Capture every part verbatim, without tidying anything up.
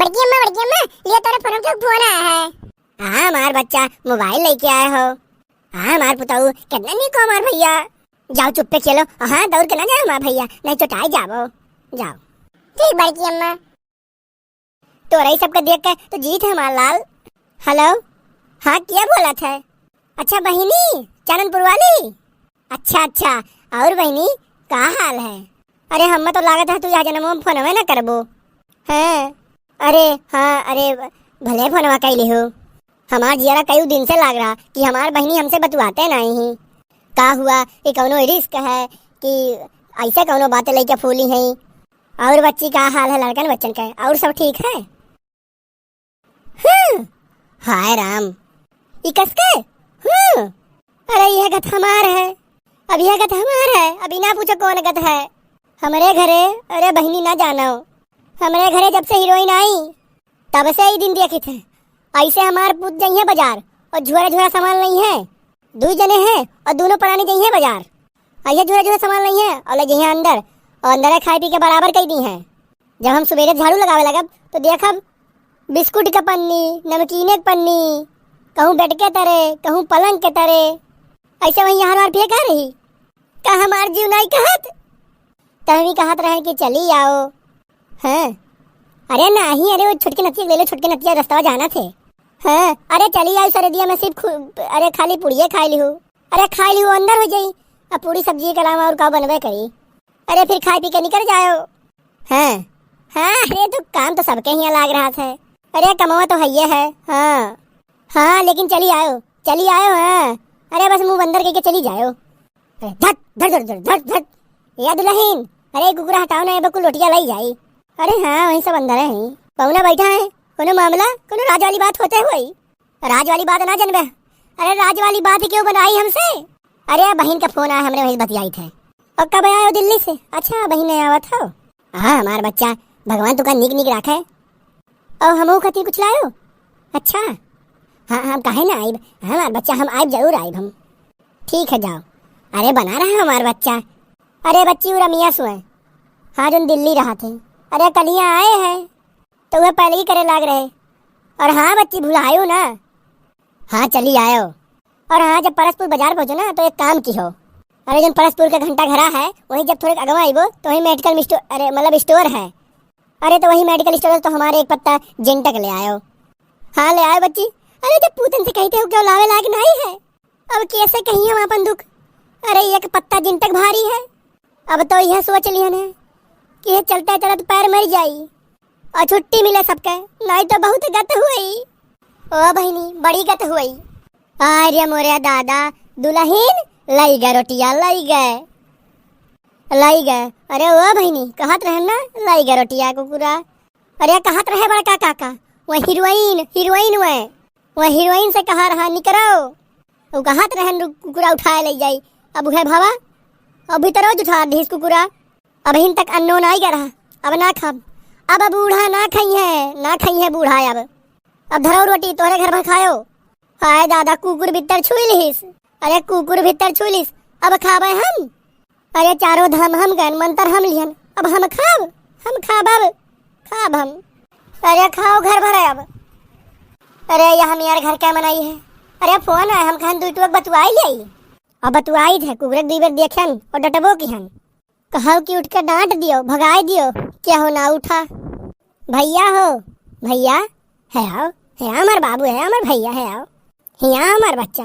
बड़की अम्मा, बड़की अम्मा, लिया तोरे फोन के फोन आया है। हाँ, हमार बच्चा मोबाइल लेके आए हो। हाँ, हमार पुताऊ, कितना नीक हो हमार भैया। जाओ चुप्पे खेलो। हाँ, दौड़ के ना जाओ हमार भैया, नहीं चोटाई जाबो। जाओ। ठीक बड़की अम्मा। तोरई सबके देख के तो जीत है हमार लाल। हेलो, हाँ, किया बोलत है? अच्छा बहिनी, चाननपुर वाली। अच्छा, अच्छा, और बहिनी, का हाल है? अरे, हम्मे तो लागत है तू यह जन्म में फोनवे ना करबो। हैं? अरे, हाँ, अरे, भले फोनवा कैली हो। हमार जियरा कई दिन से लाग रहा कि हमार बहिनी हमसे बतुआते नहीं ही। का हुआ कि कौनो रिस्क है कि ऐसे कौनो बातें लेके फूली हैं? और बच्ची का हाल है लड़कन बच्चन के? और सब ठीक है? हम्म, हाय राम, ई कसके? हम्म, अरे यह गत हमार है, अब यह गत हमार है, अभी ना पूछो कौन गत है। हमरे घरे, अरे बहिनी ना जानो, हमरे घरे जब से हीरोइन आई, तब से ही दिन देखित है। ऐसे हमार पूत जइहे बाजार और झोरा झोरा सामान लइहे। दुई जने हैं और दोनों परानी जइहे बाजार। ऐसे झोरा झोरा सामान लइहे और ले जइहे अंदर, और अंदर खाए पी के बराबर कई दिहे। जब हम सुबेरे झाड़ू लगावे लगब तो देखब बिस्कुट के पन्नी, नमकीने के पन्नी, कहूँ बेड के तरे, कहूँ पलंग के तरे। ऐसे वहीं यहाँ हमार फेंका रही। का हमार जीव नाई कहत? तहवी कहत रहे कि चली आओ। हाँ। अरे नाही, अरे वो छोटके नतिया ले लो, छोटके नतिया रस्तवा जाना थे। हाँ, अरे चली आओ सरदिया में सिर्फ खु-, अरे खाली पुड़िये खाई लिहू। अरे खाई लिहू अंदर हो जाई। अब पूड़ी सब्जी के अलावा और का बनबे करी। अरे फिर खाए पी के निकल जाओ। हाँ। हाँ, अरे तो काम तो सबके हियाँ लाग रहा है। अरे कमवा तो हइये है। हाँ। हाँ, लेकिन चली आयो, चली आयो, हाँ। अरे बस मुँह बंदर कइके चली जायो। अरे धत, धत, धत, धत, धत, धत। या दुलहिन, अरे कुकुरा हटाओ ना, ये बकुल लोटिया लाई जाई। अरे हाँ, वही सब अंदर है। पहुना बैठा है, कोनो मामला, कोनो राज वाली बात होते हुई। राज वाली बात ना जनबे। अरे राज वाली बात क्यों बनाई हमसे? अरे बहिन का फोन आया, हमरे वहीं बतियाई थे। और कब आयो दिल्ली से? अच्छा बहिन ने आवत हो। हाँ हमार बच्चा, भगवान तुका निक निक राखे। और हमहू खातिर कुछ लायो? अच्छा। हाँ हम काहे ना आइब, हमार बच्चा हम आइब, जरूर आइब हम। ठीक है जाओ। अरे बना रहा हमार बच्चा। अरे बच्ची उ रमिया सुए। हाँ जोन दिल्ली रहा थे। अरे कलिया आए हैं। तो वह पहले ही करे लाग रहे। और हाँ बच्ची भुलायो ना। हाँ चली आयो। और हाँ जब परसपुर बाजार पहुँचो ना तो एक काम किहो। अरे जोन परसपुर के घंटा घरा है वहीं जब थोड़े अगवा आइबो तो वहीं मेडिकल स्टोर, अरे मतलब स्टोर है। अरे तो वहीं मेडिकल स्टोर से तो हमारे एक पत्ता जिंटक ले आयो। हाँ ले आयो बच्ची। अरे जब पूतन से कहते हो क्यों लावे लायक नहीं है। अब कैसे कहीं हम अपन दुख। अरे एक पत्ता जिंटक भारी है। अब तो यह सोच लिहन है कि ये चलते चलत पैर मर जाई और छुट्टी मिले सबके, नहीं तो बहुत गत हुई। ओ बहिनी बड़ी गत हुई। अरे मोरे दादा, दुलहिन लई गए रोटिया, लई गए, लई गए। अरे ओ बहिनी कहत रहे ना, लई गए रोटिया कुकुरा। अरे कहत रहे बड़का काका, वह हीरोइन, हीरोइन वह, वह हीरोइन से कहा रहा निकरो। उ कहत रहन रु-, कुकुरा उठाए ले जाई। अब उहे भवा, अब भीतरो जुठा दिस कुकुरा। अबहिन तक अन्नो नाई गए रहा, अब ना खाब। अब बूढ़ा ना खाई है, ना खाई है बूढ़ा अब। अब धरो रोटी तोहरे घर भर खायो। हाय दादा, कुकुर भीतर छुई लिहिस। अरे कुकुर भीतर छुई लिहिस, अब खाबे हम। अरे चारों धाम हम गन, मंतर हम लिहन, अब हम खाब, हम खाब, अब खाब हम। अरे खाओ घर भर अब। अरे यह हम यार घर क्या मनाई है। अरे फोन आए, हम कहन दुई टुक बतुआई ले। अब बतुआई थे, कुकुर दुई बेर देखन और डटबो किहन। कहव कि उठ के डांट दियो, भगाए दियो, क्या हो ना उठा। भैया हो, भैया, है आओ, है हमार बाबू, है हमार भैया, है आओ। हिया हमार बच्चा,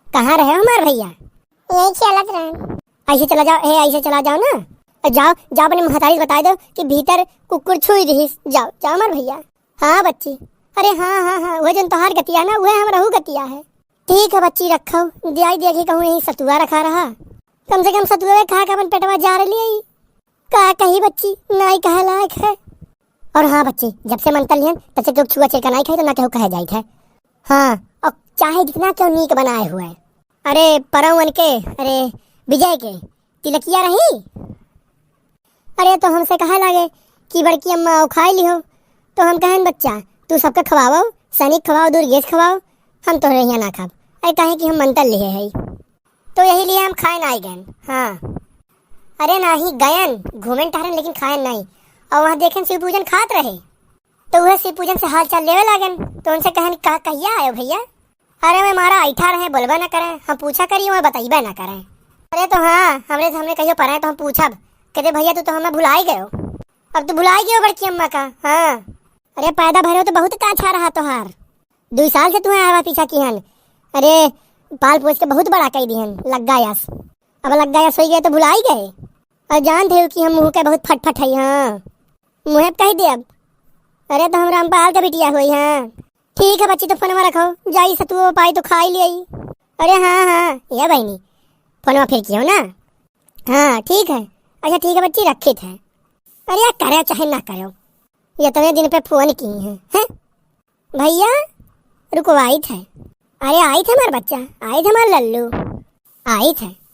कहाँ रहे हमार भैया? यही खेलत रहन। ऐसे चला जाओ, ए, ऐसे चला जाओ ना। जाओ, जाओ अपने महतारी को बता दो कि भीतर कुकुर छुई रही। जाओ, जाओ हमार भैया। हाँ बच्ची, अरे हाँ, हाँ, हाँ, वह जन तोहार गतिया ना, वह हमरहू गतिया है। ठीक है बच्ची, रखो, दियाई दिया कि कहूँ यही सतुआ रखा रहा। कम से कम सतुआ खा के अपन पेटवा जार लियाई। का कही बच्ची, नाई कहे लायक है। और हाँ बच्ची, जब से मंतर लिहन, तब से केहू छुआ छिड़का नाई खाई तो ना केहू कहे जाइत है। हाँ, और चाहे जितना केहू नीक बनाए हुए। अरे परौवन के, अरे विजय के तिलकिया रही। अरे तो हमसे कहे लागे कि बड़की अम्मा आओ खाई लिहो। तो हम कहन बच्चा, तू सबके खवाओ, सनिक खवाओ, दुर्गेश खवाओ, हम तोहरे यहाँ ना खाब। अरे काहे कि हम मंतर लिहे है। तो यही लिए हम खाए ना आई गए। हाँ। अरे नाही गयन, घूमन टहरन लेकिन खायन नाही। और वहाँ देखेन शिव पूजन खात रहे। तो उहे शिव पूजन से हाल चाल लेवे लागेन, तो उनसे कहन, "का कहिया आयो भइया?" "अरे मैं मारा ऐठा रहे, बोलबे न करे, हम पूछा करी, वह बतइबे न करे।" "अरे तो हाँ, हमरे, हमरे कहियो परे तो हम पूछब।" कहते, "भइया तू तो हमें भुलाई गयो।" "अब तू भुलाई गयो बड़की अम्मा का?" "हाँ।" "अरे पैदा भरो तो बहुत काछा रहा तोहार, दुई साल से तुम्हें आवा पीछा किहन। अरे पाल पोस के बहुत बड़ा कई दिहन, लग्गा यस। अब लग्गा यस होई गए तो भुलाई गए। और जानत हो कि हम मुँह के बहुत फटफट है।" "हाँ, मुँहे कह दे अब।" "अरे तो हम रामपाल के बिटिया होई।" "हाँ ठीक है बच्ची, तो फोनवा रखो, जाई सतुआ पाई तो खाई ले आई।" "अरे हाँ हाँ, ये बहनी, फोनवा फिर कियो ना।" "हाँ ठीक है।" "अच्छा ठीक है बच्ची, रखित है।" "अरे यार, करे चाहे ना करो, ये इतने दिन पे फोन की हैं, हैं?" "भइया रुको, आइत है।" "अरे आइत है हमार बच्चा, आइत है हमार लल्लू, आइत है।"